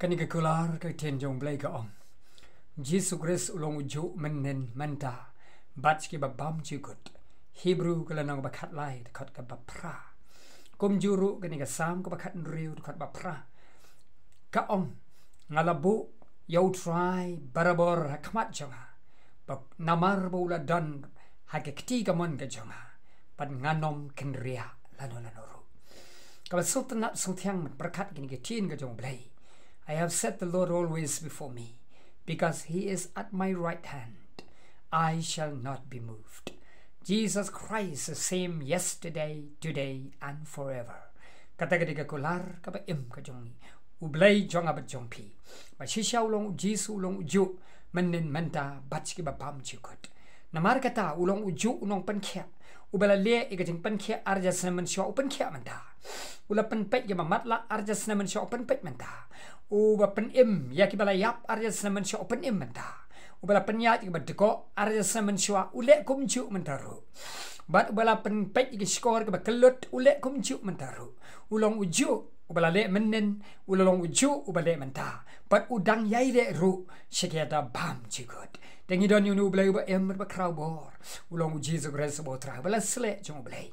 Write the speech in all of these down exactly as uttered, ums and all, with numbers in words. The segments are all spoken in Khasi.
Kane ka kular ka ktien jong U Blei ka ong, Jisu Khrist u long ujuh mynnin mynta bad sha ki babymjukut. Hebru ka lynnong ba khatlai dkhot kaba phra. Kumjuh ruh kane ka Salm kaba khathynriew dkhot ba phra ka ong, nga la buh ïa U Trai barabor ha khmat jong nga, ba namar ba u la don ha ka kti kamon ka jong nga, bad ngan ym kynriah lano lano ruh. Kaba sngewtynnat sngewthiang ban pyrkhat kine ki ktien ka jong U Blei. I have set the Lord always before me, because he is at my right hand, I shall not be moved. Jesus Christ, the same yesterday, today and forever. Kata ka dei ka kular kaba im ka jong U Blei jong nga bad jong phi, ba shisha u long, Jisu u long ujuh mynnin mynta bad sha ki babymjukut. Namar kata u long ujuh u nongpynkhiah. Uba la leh ïa ka jingpynkhiah arhajar snem mynshuwa u pynkhiah mynta. U la pynpeit ïa kiba matlah arhajar snem mynshuwa u pynpeit mynta. Uba pynim ïa kiba la ïap arhajar snem mynshuwa u pynim mynta. Uba la pynïaid ïa kiba dkoh arhajar snem mynshuwa u leh kumjuh mynta ruh. Bad uba la pynpeit ïa ki shkor kiba kyllut u leh kumjuh mynta ruh. U long ujuh uba la leh mynnin, u la long ujuh uba leh mynta, bad u dang ïai leh ruh sha kita bymjukut. Te ngi don ïa une U Blei uba im bad ba khraw bor. U long U Jisu Khrist uba U Trai, uba la sleh jong U Blei.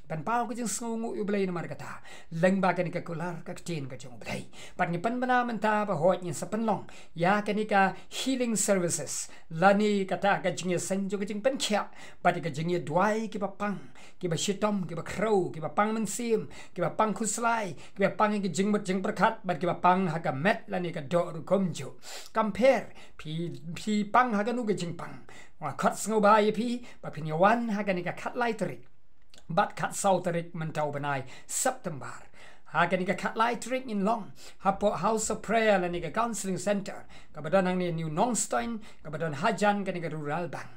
Pynpaw ka jingsngewnguh ïa U Blei namar kata, lyngba kane ka kular ka ktien ka jong U Blei. Bad ngi pynbna mynta ba hooid ngin sa pynlong ïa kane ka healing services, lane kata ka jingïaseng jong ka jingpynkhiah bad ka jingïaduwai kiba pang, kiba shitom, kiba khrew, kiba pang mynsiem, kiba pang khuslai, kiba pang ïa ki jingmut jingpyrkhat, bad kiba pang ha ka met lane ka doh ruh kumjuh. Kumne, phi, phi pang ha kano ka jingpang? Nga khot sngewbha ïa phi ba phin ïa wan ha kane ka khatlai tarik bad khatsaw tarik mynta u bnai September. Ha kane ka khatlai tarik ngin long hapoh House of Prayer lane ka Counseling Center kaba don hangne New Nongstoin, kaba don hajan kane ka Rural Bank.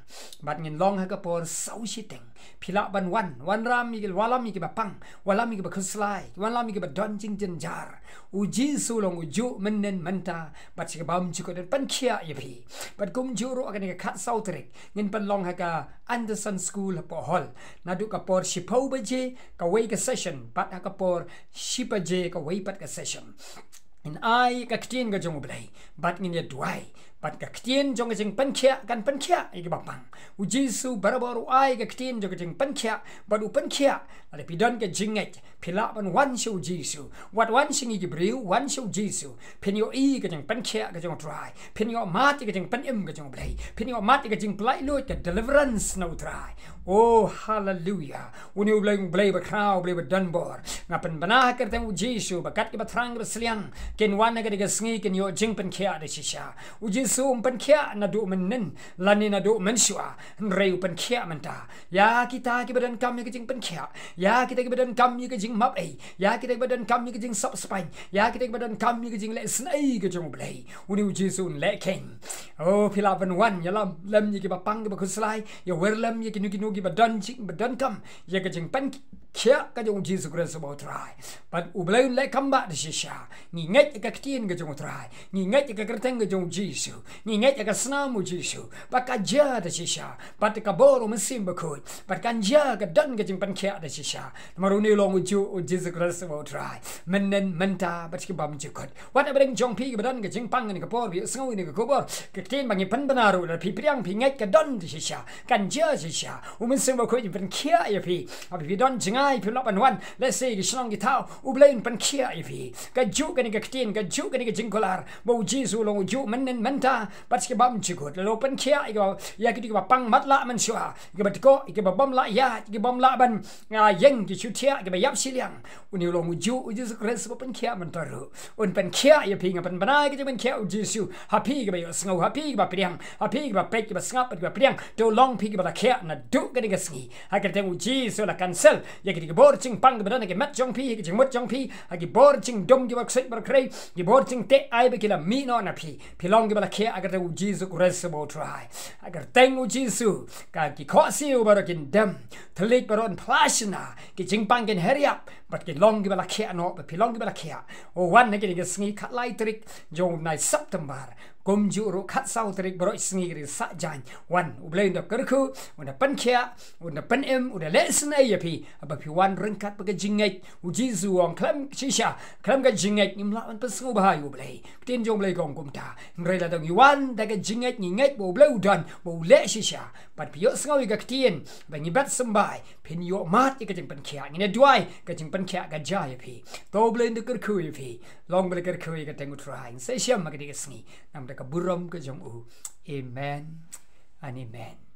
Bad ngin long ha ka por saw shiteng. Phi lah ban wan, wanrah ïa ki, wallam ïa kiba pang, wallam ïa kiba khuslai, wallam ïa kiba don jingjynjar. U Jisu u long ujuh mynnin mynta bad sha ki bymjukut, un pynkhiah ïa phi. Bad kumjuh ruh ha kane ka khatsaw tarik ngin pynlong ha ka Anderson School hapoh hall naduh ka por shiphew baje kawei ka session bad ha ka por shi baje kawei pat ka session. Ngin ai ka ktien ka jong U Blei bad ngin ïaduwai, bad ka ktien jong ka jingpynkhiah kan pynkhiah ïa kiba pang. U Jisu barabor u ai ka ktien jong ka jingpynkhiah bad u pynkhiah. Lada phi don ka jingngeit, phi lah ban wan sha U Jisu. Wat wan sha ngi ki briew, wan sha U Jisu. Phin ïohi ka jingpynkhiah ka jong U Trai. Phin ïohmad ïa ka jingpynim ka jong U Blei. Phin ïohmad ïa ka jingpynlait luid, ka deliverance na U Trai. Oh, haleluya. Une U Blei, U Blei ba khraw, U Blei ba don bor. Nga pynbna ha ka kyrteng U Jisu ba kat kiba thrang kiba sliang kin wan ha kane ka sngi, kin ïoh jingpynkhiah da shisha. U Jisu um pynkhiah naduh mynnin lane naduh mynshuwa, hynrei u pynkhiah mynta. Ïa kita kiba donkam ïa ka jingpynkhiah, ïa kita kiba donkam ïa ka jingmap ei, ïa kita kiba donkam ïa ka jingsop spaiñ, ïa kita kiba donkam ïa ka jingleh snei ka jong U Blei, une U Jisu un leh kheiñ. Oh, phi lah ban wan, ïalam lem ïa kiba pang kiba khuslai, ïawer lem ïa kino kino kiba don jing, ba donkam ïa ka jingpynkhiah ka jong U Jisu Khrist uba U Trai. Bad U Blei un leh kam bah da shisha. Ngi ngeit ïa ka ktien ka jong U Trai. Ngi ngeit ïa ka kyrteng ka jong U Jisu. Ngi ngeit ïa ka snam U Jisu ba ka jia da shisha. Bad ka bor U Mynsiem Bakhuid, bad kan jia, ka don ka jingpynkhiah da shisha. Namar une u long ujuh U Jisu Khrist uba U Trai, mynnin, mynta bad sha ki bymjukut. Wat hapdeng jong phi kiba don ka jingpang ha kane ka por ba ïohsngew ïa kane ka khubor, ka ktien ba ngi pynbna ruh, lada phi pdiang phi ngeit ka don da shisha, kan jia shisha. U Mynsiem Bakhuid un pynkhiah ïa phi. Haba phi don jngai phim lah ban wan, lehse ki shnong ki thaw, U Blei un pynkhiah ïa phi. Kajuh kane ka ktien, kajuh kane ka jingkular ba U Jisu u long ujuh mynnin, mynta bad sha ki bymjukut. Lada u pynkhiah ïa kiba, ïa kito kiba pang matlah mynshuwa, ïa kiba dkoh, ïa kiba bym lah ïaid, ïa kiba bym lah ban, ah, ïeng, ki shu thiah, kiba ïap shiliang. Une u long ujuh U Jisu Khrist uba pynkhiah mynta ruh. Un pynkhiah ïa phi. Nga pynbna ïa ka jingpynkhiah U Jisu ha phi kiba ïohsngew, ha phi kiba pdiang, ha phi kiba peit, kiba sngap bad kiba pdiang. To long phi kiba la khiah naduh kane ka sngi. Ha ka kyrteng U Jisu la cancel ïa kito ki bor jingpang kiba don ha ki met jong phi, ha ki jingmut jong phi, ha ki bor jingdum kiba ksuid baroh khrei, ki bor jingteh ai ba ki la mih noh na phi. Phi long kiba la khiah ha ka kyrteng U Jisu Khrist uba U Trai. Ha ka kyrteng U Jisu, ka, ki khohsiew baroh kin dem, thylliej baroh yn phla shynna, ki jingpang kin her ïap, bad ki long kiba la khiah noh, ba phi long kiba la khiah. U wan ha kine ki sngi khatlai tarik jong u bnai September, kumjuh ruh khatsaw tarik baroh sngi ki sngi sah jaiñ. Wan, U Blei un da kyrkhu, un da pynkhiah, un da pynim, un da leh isynei ïa phi, ba phi wan ryngkat bad ka jingngeit. U Jisu u ong khlem shisha, khlem ka jingngeit ngim lah ban pynsngewbha ïa U Blei. Ktien jong U Blei ka ong kumta. Hynrei lada ngi wan da ka jingngeit, ngi ngeit ba U Blei u don, ba u leh shisha, bad phi ïohsngew ïa ka ktien ba ngi bat symbai, phin ïoh mad ïa ka jingpynkhiah. Ngin ïa duwai ka jingpynkhiah ka jia ïa phi. To U Blei un da kyrkhu ïa phi. Long ba la kyrkhu ïa ka kyrteng U Trai. Ngin sa ïashem ha kane ka sngi namar ka burom ka jong u. Amen and amen.